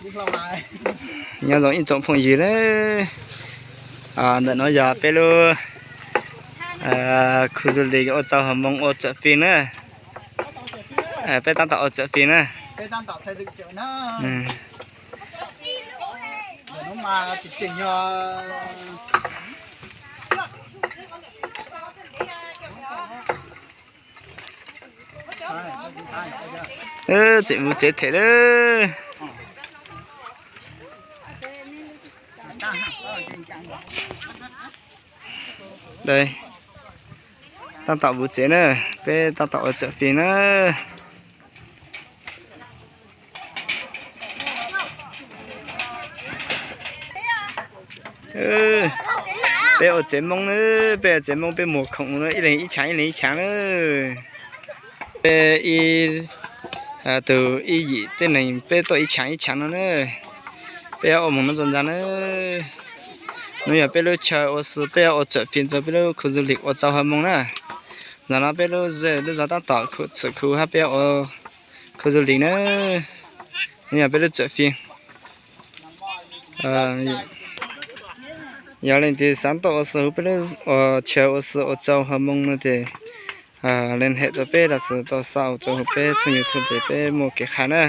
Nyob zoo ib tsoom phooj ywg na, ntawm no yog peb lub khu du lịch ua txau Hos Moo ua Txawm Fis na. Peb tab tom ua Txawm Fis na. Tseem vus tsev them lawm. Tab tom vus tsev na, peb tab tom ua Txawm Fis na. Peb ua tsev Hmoob na, peb ua tsev Hmoob peb muag khoom ib leeg ib chaav ib leeg ib chaav na. Peb ib tug ib yim tej neeg peb tuaj ib chaav ib chaav no na. Peb ua moog no txog ntxag na. Nov yog peb lub chaw ua si, peb ua Txawm Fis rua peb lub khu du lịch ua txau Hos Moo na. Ntawm no peb lub zej lub zog tab tom txhum khu hab peb ua khu du lịch na. Nov yog peb lub Txawm Fis. Yog leej twg xaav tuaj ua si huv peb lub chaw ua si ua txau Hos Moo no ces liên hệ rua peb los sis tuaj sau rua huv peb tshooj YouTube ces peb muaj kev qha na.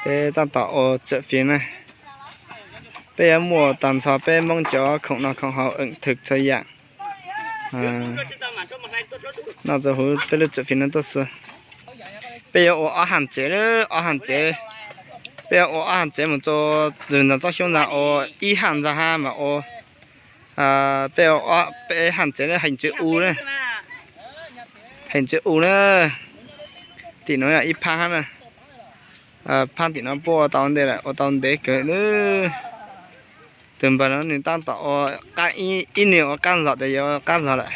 Peb tab tom ua Txawm Fis na. Peb yuav muaj tag nrho peb Hmoob cov khoom noj khoom haus ib txhia txhua yaam. Noj txug huv peb lub Txawm Fis no tuaj si. Peb yuav ua ob haaj tsev, ob haaj tsev. Peb yuav ua ob haaj tsev moog rua txug ntxaa txoob xyoob ntxaa ua ib haaj ntxaa hab mas ua peb, peb haaj tsev na, heev tsev u na. Heev tsev u na. Tim nuav yog ib phaab hab na. Phaab tim nuav puab ua tau ntev lawm, ua tau ntev kawg na. Tug npawg no nwg tab tom ua, ib nwg ua qaab zog tes yuav qaab zog lawm.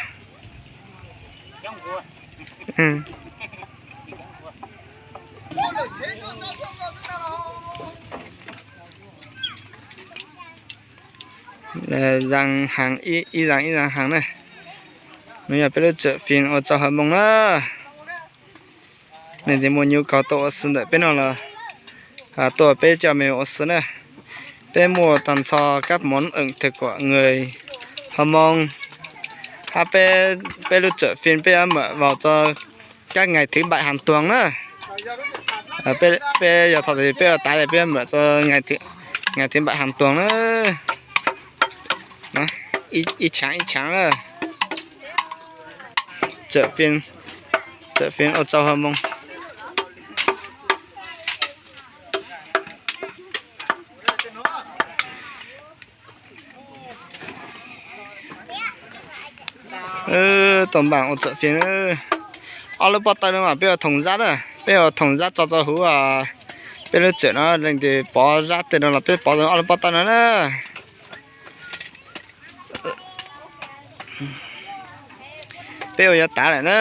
Zaas haas, ib zaas ib zaas haas na. Nuav yog peb lub Txawm Fis ua txau Hos Moo na. Leej twg muaj nyuj kaus tuaj ua si ntawm peb no los tuaj peb coj mej ua si na. Peb muaj tag nrho các món ẩm thực của người Hmông. Hab peb, peb lub Txawm Fis peb yuav mở vào cho các ngày thứ bảy hàng tuần na. Peb yog thaum twg peb ua tav peb yuav mở cho ngày thứ bảy hàng tuần na. Ib chaav ib chaav na. Txawm Fis ua txau Hos Moo. Tuaj npaaj ua Txawm Fis na. Ob lub pob tawb no mas peb ua thoom zab na, peb ua thoom zab tso rau huv peb lub txawm no, leej twg pov zab tej no los peb pov ob lub pob tawb no na. Peb ua yuav tav lawm na.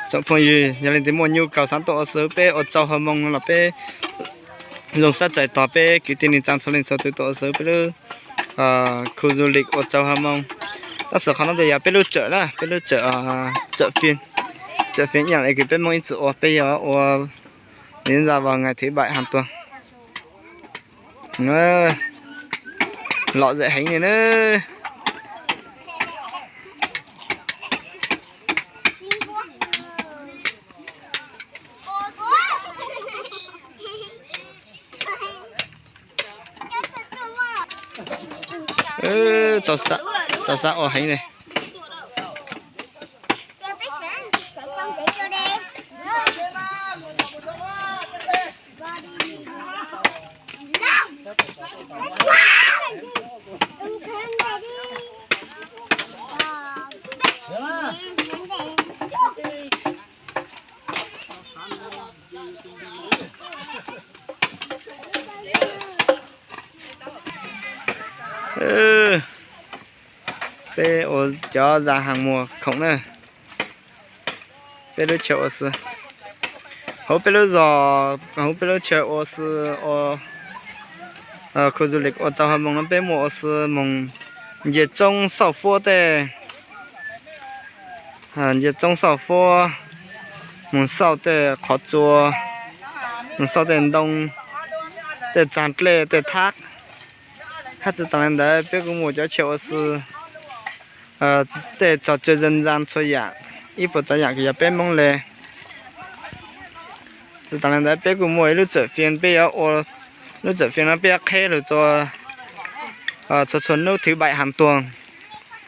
Tsoom phooj ywg, yog leej twg muaj nyuj kaus xaav tuaj ua si peb ua txau Hos Moo no los peb zoo sab txais tog peb kwv tij neej tsaa txhua leej txhua tug tuaj ua si peb lub khu du lịch ua txau Hos Moo. Tab sis qhov no ces yog peb lub tsawm na, peb lub tsawm, Txawm Fis. Txawm Fis ib yaam le kws peb Moob ib txwm ua, peb yuav ua li ntawd vào ngày thứ bảy hàng tuần. Lom zem heev li na. Txaus xav ua heev li. Peb ua cov zaj haas muag khoom na. Peb lub chaw ua si, hauv peb lub zos, hauv peb lub chaw ua si, ua khu du lịch ua txau Hos Moo no peb muaj ua si moog ntsia tsoob xauj fuab tej, ntsia tsoob xauj fuab, moog xauj tej qhov tsua. xauj tej ntoo, tej tsav dlej, tej thab. Hab tsi taag le ntawd peb kuj muaj cov chaw ua si, tej tso tseg zan zan txhua yaam, ib puas tsav yaam kws yog peb Moob le. Tsi taag le ntawd peb kuj muaj ib lub txawm fiab, peb yuav ua lub txawm fiab no peb yuav qheb lug txhua txhua nub thwv baim has tuag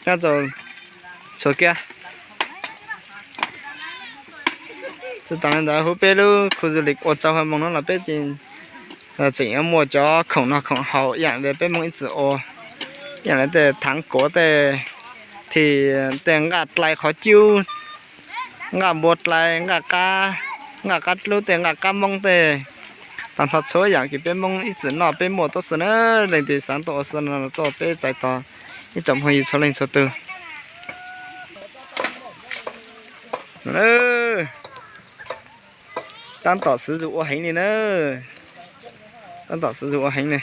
nyob rau txhua kiab. Tsi taag le ntawd huv peb lub khu du lis ua tsau ha moog no los peb tseem yuav muaj cov khoom noj khoom haus ib yaam le peb Moob ib txwm ua, ib yaam le tej thaav kuav tej, thim tej nqaj dlai qhov cub, nqaj npua dlai, nqaj qab, nqaj qab dlub tej, nqaj qab Moob tej, taag nrho txhua yaam kws peb Moob ib txwm noj peb muaj tuab si na. Leej twg xaav tuaj ua si no los tuaj peb txais tos ib tsoom phooj ywg txhua leej txhua tug. Taab tom xwv zus ua heev li na. Taab tom xwv zus ua heev li.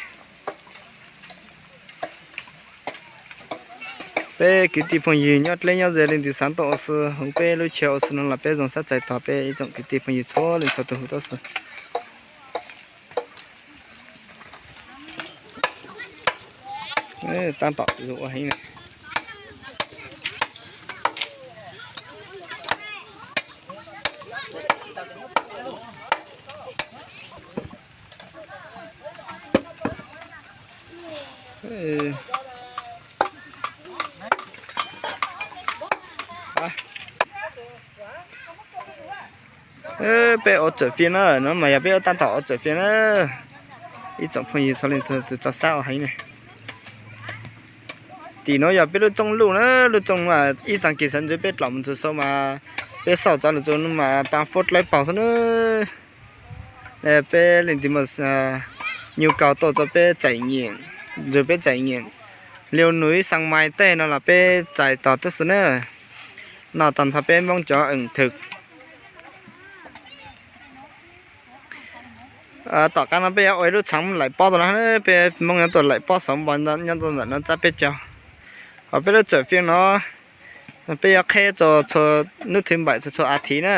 Peb kwv tij phooj ywg nyob dleb nyob ze leej twg xaav tuaj ua si huv peb lub chaw ua si no los peb zoo sab txais tos peb ib tsoom kwv tij phooj ywg txhua leej txhua tug huv tuab si. Taab tom xwv zus ua heev li. Peb ua txawm fiab na, no mas yog peb ua taab tom ua txawm fiab na. Ib tsoom phooj ywg txhua leej txhua tug tso sab ua heev li. Tim nuav yog peb lub tsooj luj na, lub tsooj ib taag kis xaav ntsib peb dlaim mus txug sau mas peb xauj txav lug txug no mas paa fuab dlawb paug xwb na. Peb leej twg muaj nyu kaus tuaj rau peb txais nyiam, nrug peb txais nyiam, liu nub ib xaa mais tej no los peb txais tog tuab si na. Noj tag nrho peb Moob cov eem thwm. Tom qab no peb yuav ua ib lub tshaav laim pob tau na, peb Moob yuav tuaj laim pob xauv npo nyob rau ntawm no tsab peb caug. Hos peb lub txawm fiab no peb yuav qheb txhua nub thwv npaim txhua txhua a thiv na.